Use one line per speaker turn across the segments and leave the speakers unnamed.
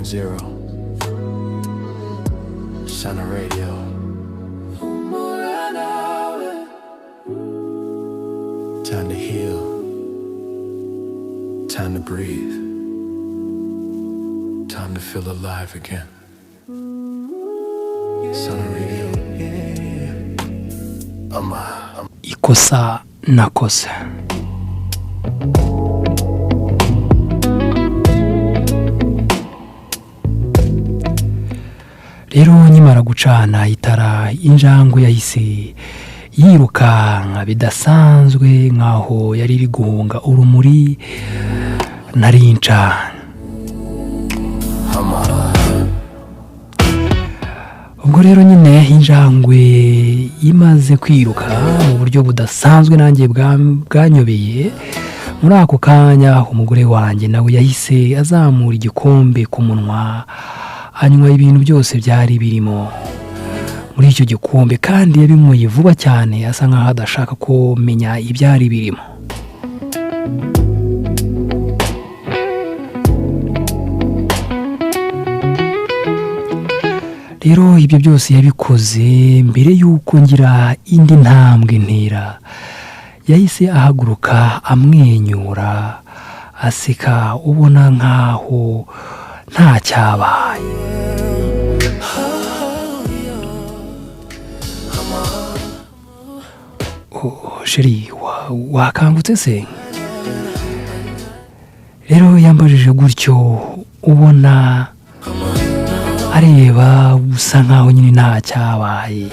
101.0 Sana Radio. Time to heal. Time to breathe. Time to feel alive again. Sana Radio. I'm
Ikosa nakoze. Rero nkimara gucana itara, injangwe yahise yirukanka bidasanzwe, nkaho yari iri guhunga urumuri nari ncanye. Ubwo rero nyine injangwe imaze kwiruka mu buryo budasanzwe, nanjye bwanyobeye. Muri ako kanya umugore wanjye nawe yahise azamura igikombe ku munwa, anywa ibintu byose byari birimo muri icyo gikombe, kandi yabinyweye vuba cyane, asa nkaho adashaka kumenya ibyari birimo. Rero ibyo byose yabikoze mbere y'uko ngira indi ntambwe ntera. Yahise ahaguruka amwenyura, aseka, ubona nkaho nta cyabaye. Oh, chérie, wakangutse se? Rero yambajije gutyo, ubona areba usa nkaho nyine nta cyabaye,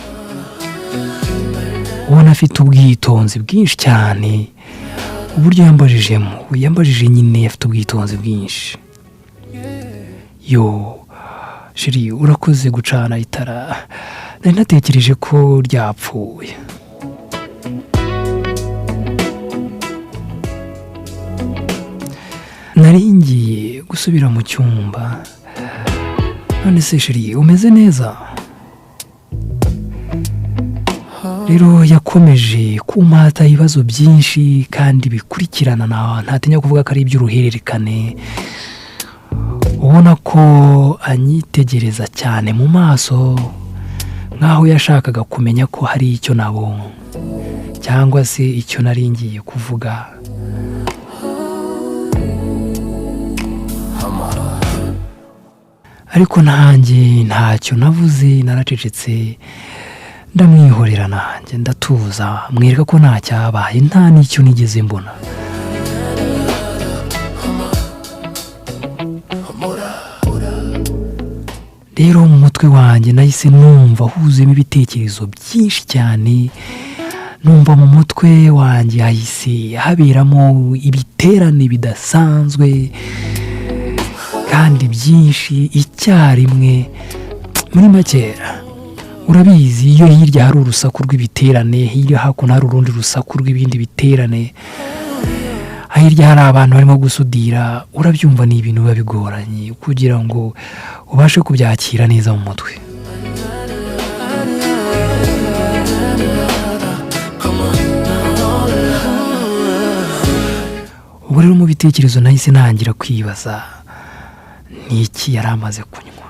ubona afite ubwitonzi bwinshi cyane. Uburyo yambajijemo, yambajije nyine afite ubwitonzi bwinshi. Yo chérie, urakoze gucana itara, nari natekereje ko ryapfuye. Nari ngiye gusubira mu cyumba. None se chérie, umeze neza? Rero yakomeje kumpata ibibazo byinshi kandi bikurikirana, ntatinya kuvuga ko ari iby'uruhererekane. Ubona ko anyitegereza cyane mu maso, nk'aho yashakaga kumenya ko hari icyo nabonye cyangwa se icyo nari ngiye kuvuga. Ariko nanjye ntacyo navuze, naracecetse, ndamwihorera, nanjye ndatuza, mwereka ko nta cyabaye, nta n'icyo nigeze mbona. Rero mu mutwe wanjye nahise numva huzuyemo ibitekerezo byinshi cyane, numva mu mutwe wanjye hahise haberamo ibiterane bidasanzwe kandi byinshi icyarimwe. Muri make urabizi, iyo hirya hari urusaku rw'ibiterane, hirya hakuno hari urundi rusaku rw'ibindi biterane, hirya hari abantu barimo gusudira, urabyumva ni ibintu biba bigoranye kugira ngo ubashe kubyakira neza mu mutwe. Ubwo rero mu bitekerezo nahise ntangira kwibaza, ni iki yari amaze kunywa?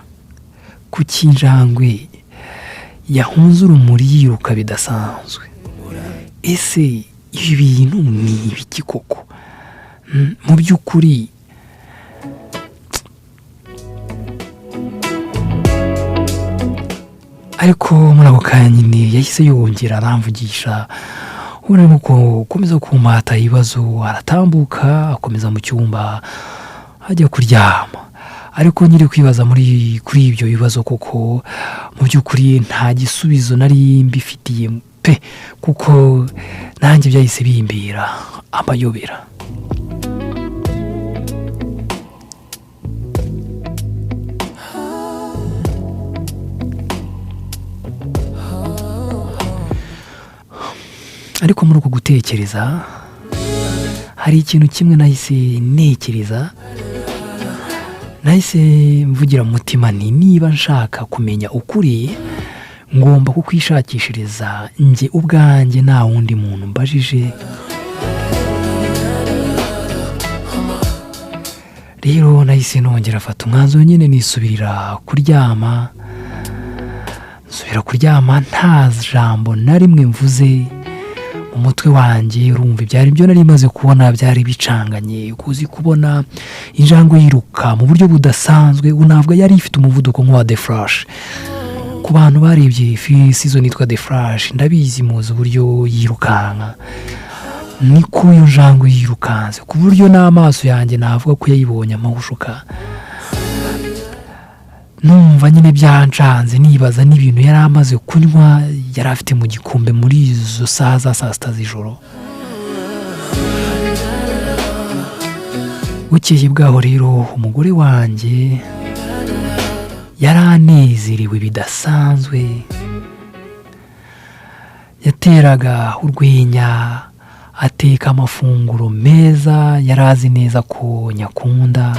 Kuki injangwe yahunze urumuri yiruka bidasanzwe? Ese ibi bintu ni ibiki koko? Mu by'ukuri ariko muri ako kanya nyine yahise yongera aramvugisha, ubona arimo gukomeza kumpata ibibazo, aratambuka akomeza mu cyumba ajya kuryama. Ariko nyiri kwibaza kuri ibyo bibazo, kuko mu by'ukuri nta gisubizo nari mbifitiye pe, kuko nanjye byahise bimbera amayobera. Ariko muri uko gutekereza hari ikintu kimwe nahise ntekereza, nahise mvugira mu mutima nti niba nshaka kumenya ukuri ngomba kukwishakishiriza njye ubwanjye, nta wundi muntu mbajije. Rero nahise nongera afata umwanzuro nyine, nisubirira kuryama, nsubira kuryama nta jambo na rimwe mvuze. Mu mutwe wanjye urumva ibyari byo nari maze kubona byari bicanganye. Kuzi kubona injangwe yiruka mu buryo budasanzwe, ntabwo yari ifite umuvuduko nk'uwa The Flash. Ku bantu barebye season yitwa The Flash, ndabizi muzi uburyo yirukanka, niko iyo njangwe yirukanse, ku buryo n'amaso yanjye navuga ko yayibonye amahushuka. Numva nyine byancanze, nibaza n'ibintu yari amaze kunywa, yari afite mu gikombe muri izo saha za saa 6 z'ijoro. Bukeye bwaho rero umugore wanjye yari anezerewe bidasanzwe, yateraga urwenya, ateka amafunguro meza yari azi neza ko nyakunda.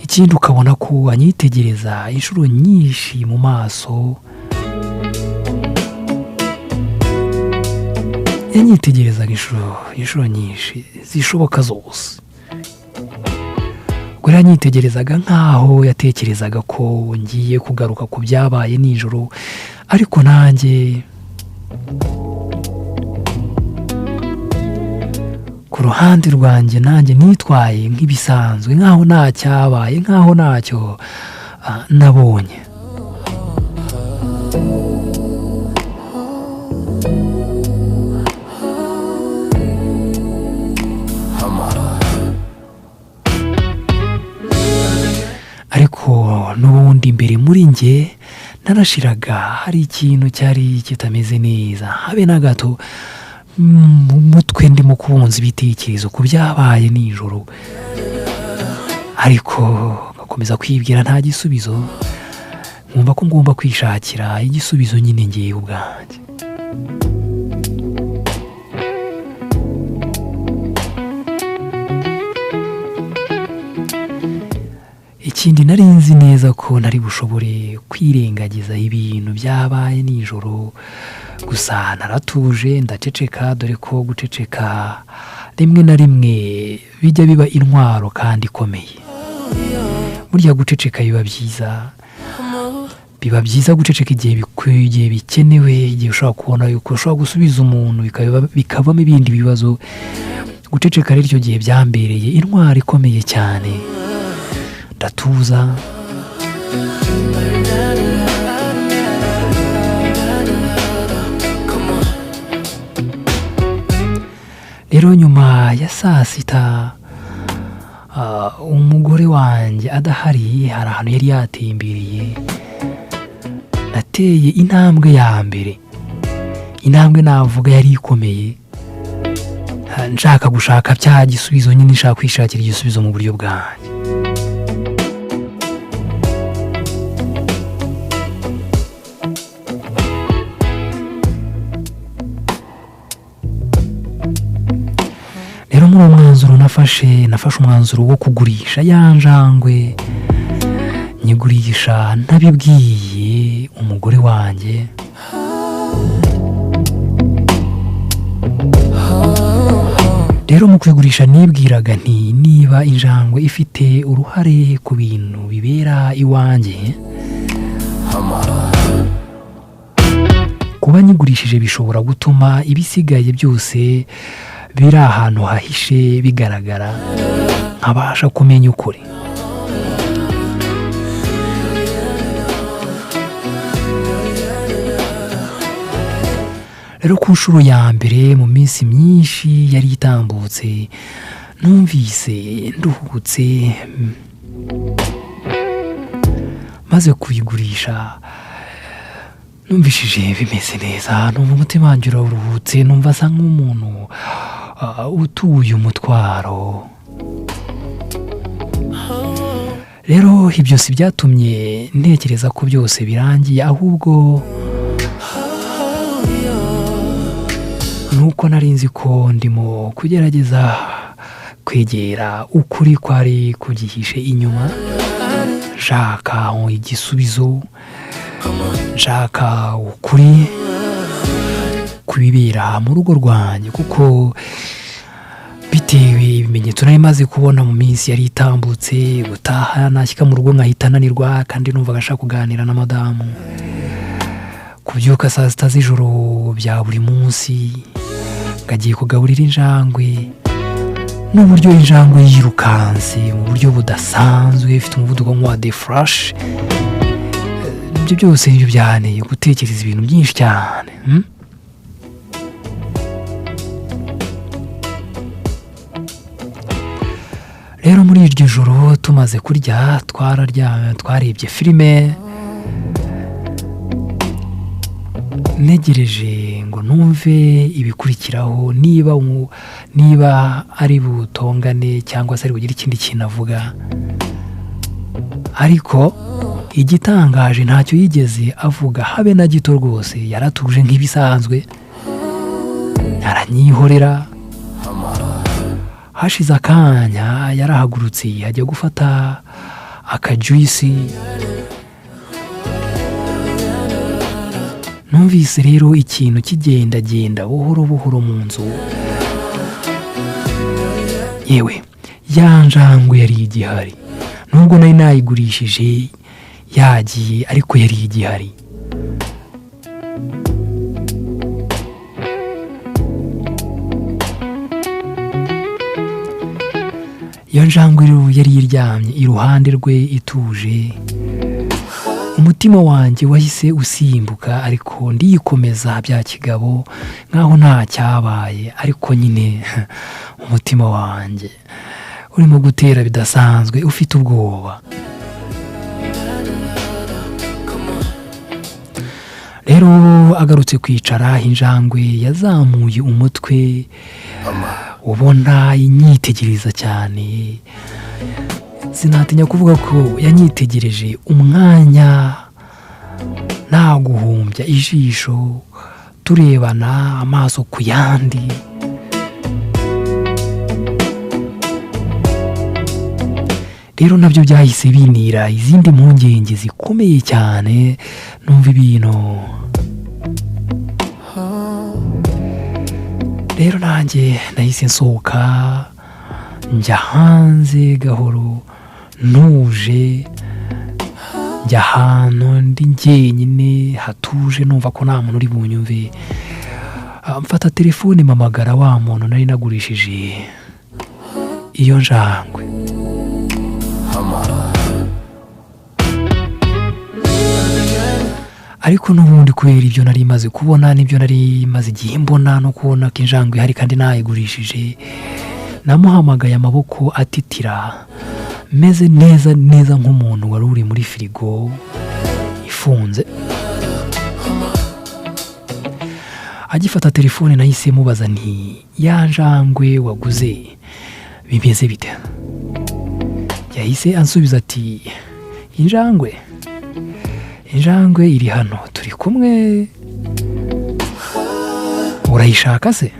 Ikindi ukabona ko anyitegereza inshuro nyinshi mu maso, yanyitegerezaga inshuro nyinshi zishoboka zose. Ubwo yanyitegerezaga nk'aho yatekerezaga ko ngiye kugaruka ku byabaye nijoro, ariko nanjye ku ruhande rwanjye nanjye nitwaye nk'ibisanzwe, nk'aho nta cyabaye, nk'aho ntacyo nabonye. Ariko n'ubundi imbere muri njye narashiraga, hari ikintu cyari kitameze neza habe na gato. Mu mutwe ndimo kubunza ibitekerezo ku byabaye nijoro, ariko ngakomeza kwibwira nta gisubizo, nkumva ko ngomba kwishakira igisubizo nyine ngewe ubwanjye. Ikindi nari nzi neza ko nari bushobore kwirengagiza ibintu byabaye nijoro, gusa naratuje ndaceceka, dore ko guceceka rimwe na rimwe bijya biba intwaro kandi ikomeye. Burya guceceka biba byiza, biba byiza guceceka igihe bikenewe, igihe ushobora kubona yuko ushobora gusubiza umuntu bikavamo ibindi bibazo. Guceceka rero icyo gihe byambereye intwaro ikomeye cyane. Ndatuza, rero nyuma ya saa 6 umugore wanjye adahari, hari ahantu yari yatembereye, nateye intambwe ya mbere, intambwe navuga yari ikomeye, nshaka gushaka cya gisubizo nyine, nshaka kwishakira igisubizo mu buryo bwanjye. Rero muri uwo mwanzuro nafashe umwanzuro wo kugurisha ya njangwe, nyigurisha ntabibwiye umugore wanjye. Rero mu kuyigurisha nibwiraga nti niba injangwe ifite uruhare ku bintu bibera iwanjye, kuba nyigurishije bishobora gutuma ibisigaye byose biri ahantu hahishe bigaragara, nkabasha kumenya ukuri. Rero ku nshuro ya mbere mu minsi myinshi yari itambutse, numvise nduhutse maze kuyigurisha, numvishije bimeze neza, numva umutima wanjye uraruhutse, numva asa nk'umuntu utuye umutwaro. Rero ibyo si byatumye ntekereza ko byose birangiye, ahubwo nuko nari nzi ko ndimo kugerageza kwegera ukuri kwari kugihishe inyuma, nshaka igisubizo, nshaka ukuri kubibera mu rugo rwanjye, kuko bitewe Ibimenyetso nari maze kubona mu minsi yari itambutse, gutaha nashyika mu rugo nkahita ananirwa kandi numvaga ashaka kuganira na madamu, kubyuka saa 6 z'ijoro bya buri munsi ngagiye kugaburira injangwe, n'uburyo injangwe yirukanse mu buryo budasanzwe ifite umuvuduko nk'uwa The Flash. Ibyo byose nibyo byanteye gutekereza ibintu byinshi cyane. Rero muri iryo joro tumaze kurya twarebye filime, ntegereje ngo numve ibikurikiraho, niba ari butongane cyangwa se ari bugire ikindi kintu avuga. Ariko igitangaje ntacyo yigeze avuga habe na gito rwose, yaratuje nk'ibisanzwe, aranyihorera. Hashize akanya yarahagurutse ajya gufata akajuyisi. Numvise rero ikintu kigendagenda buhoro buhoro mu nzu. Yewe, ya njangwe yari igihari, nubwo nari nayigurishije yagiye, ariko yari igihari. Iyo njangwe yari iryamye iruhande rwe ituje. Umutima wanjye wahise usimbuka, ariko ndiyikomeza bya kigabo nkaho nta cyabaye, ariko nyine umutima wanjye urimo gutera bidasanzwe, ufite ubwoba. Rero agarutse kwicara, injangwe yazamuye umutwe, ubona inyitegereza cyane. Sinatinya kuvuga ko yanyitegereje umwanya nta guhumbya ijisho, turebana amaso ku yandi. Rero nabyo byahise binira izindi mpungenge zikomeye cyane, numva ibintu. Rero nanjye nahise nsohoka njya hanze gahoro ntuje, njya ahantu ndi njyenyine hatuje, numva ko nta muntu uri bunyumve. Mfata telefone mpamagara wa muntu nari nagurishije iyo njangwe. Ariko n'ubundi kubera ibyo nari maze kubona n'ibyo nari maze igihe mbona, no kubona ko injangwe ihari kandi nayigurishije, namuhamagaye amaboko atitira, meze neza neza nk'umuntu wari uri muri firigo ifunze. Agifata telefone nahise mubaza nti: "Ya njangwe waguze bimeze bite?" Yahise ansubiza ati: "Injangwe, injangwe iri hano turi kumwe, urayishaka se?"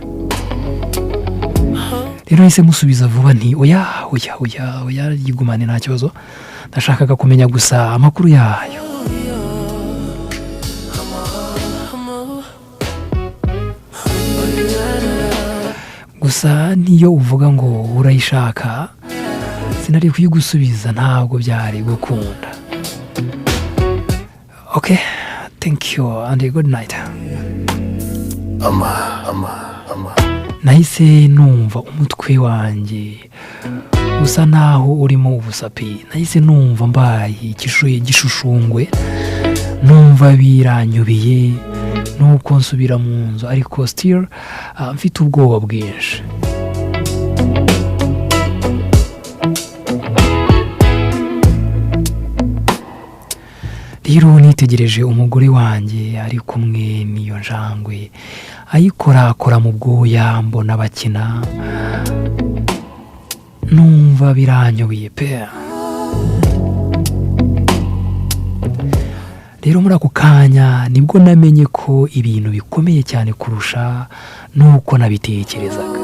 Rero nahise musubiza vuba nti: "Oya, oya, oya, oya, yigumane nta kibazo, ndashakaga kumenya gusa amakuru yayo." Gusa niyo uvuga ngo urayishaka, sinari kuyigusubiza, ntabwo byari gukunda. Okay, thank you and good night. Nahise numva umutwe wanjye usa naho urimo ubusa pe. Nahise numva mbaye igishushungwe, numva biranyubiye, nuko nsubira mu nzu, ariko still mfite ubwoba bwinshi. Rero nitegereje umugore wanjye ari kumwe n'iyo njangwe, ayikorakora mu bwoya, mbona bakina, numva biranyubiye pe. Rero muri ako kanya nibwo namenye ko ibintu bikomeye cyane kurusha n'uko nabitekerezaga.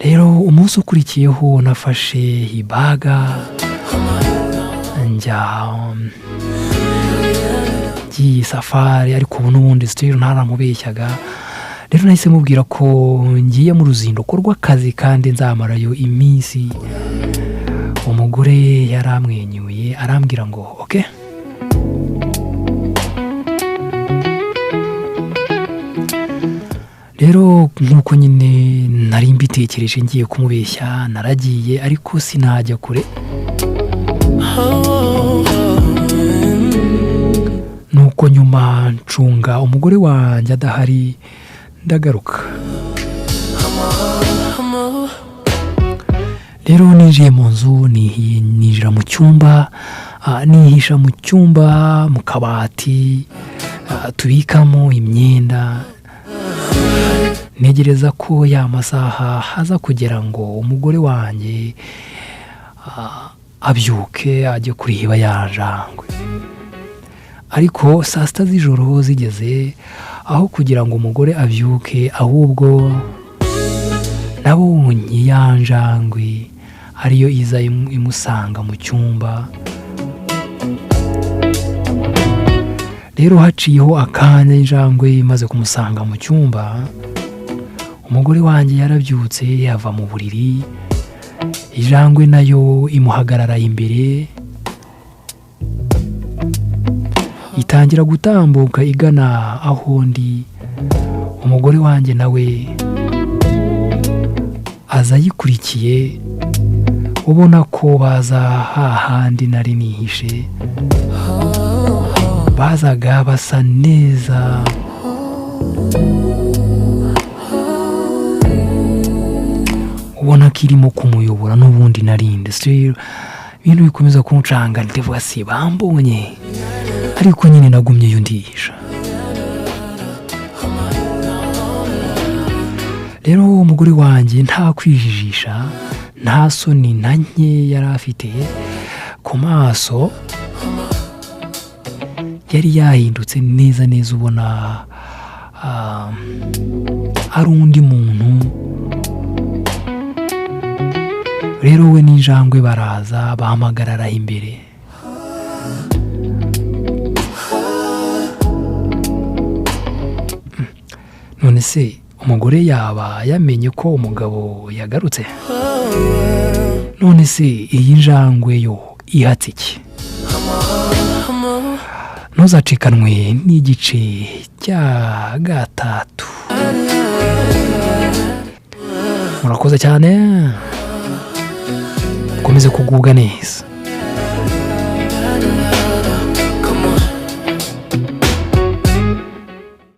Rero umunsi ukurikiyeho nafashe ibaga njya Ngiye safari, ariko ubu n'ubundi still ntaramubeshyaga. Rero nahise mubwira ko ngiye mu ruzinduko rw'akazi kandi nzamarayo iminsi. Umugore yaramwenyuye arambwira ngo okay. Rero nk'uko nyine nari mbitekereje ngiye kumubeshya, naragiye ariko sinajya kure. Nuko nyuma ncunga umugore wanjye adahari ndagaruka. Rero ninjiye mu nzu, ninjira mu cyumba, nihisha mu cyumba mu kabati tubikamo imyenda, ntegereza ko ya masaha haza kugira ngo umugore wanjye abyuke ajye kureba ya njangwe. Ariko saa sita z'ijoro zigeze, aho kugira ngo umugore abyuke, ahubwo nabonye ya njangwe ariyo iza imusanga mu cyumba. Rero haciyeho akanya injangwe imaze kumusanga mu cyumba, umugore wanjye yarabyutse yava mu buriri, injangwe nayo imuhagarara imbere, itangira gutambuka igana aho ndi. Umugore wanjye nawe aza ayikurikiye, ubona ko baza hahandi nari nihishe, bazaga basa neza. Ubona ko irimo kumuyobora n'ubundi narinde. Ibintu bikomeza kuncanga, ndavuga si bambonye, ariko nyine nagumyeyo ndihisha. Rero umugore wanjye nta kwijijisha, nta soni na nke yari afite ku maso, yari yahindutse neza neza, ubona ari undi muntu. Rero we n'injangwe baraza bahamagarara imbere. None se umugore yaba yamenye ko umugabo yagarutse? None se iyi njangwe yo ihatse iki? Ntuzacikanwe n'igice cya gatatu. Murakoze cyane, mukomeze kugubwa neza.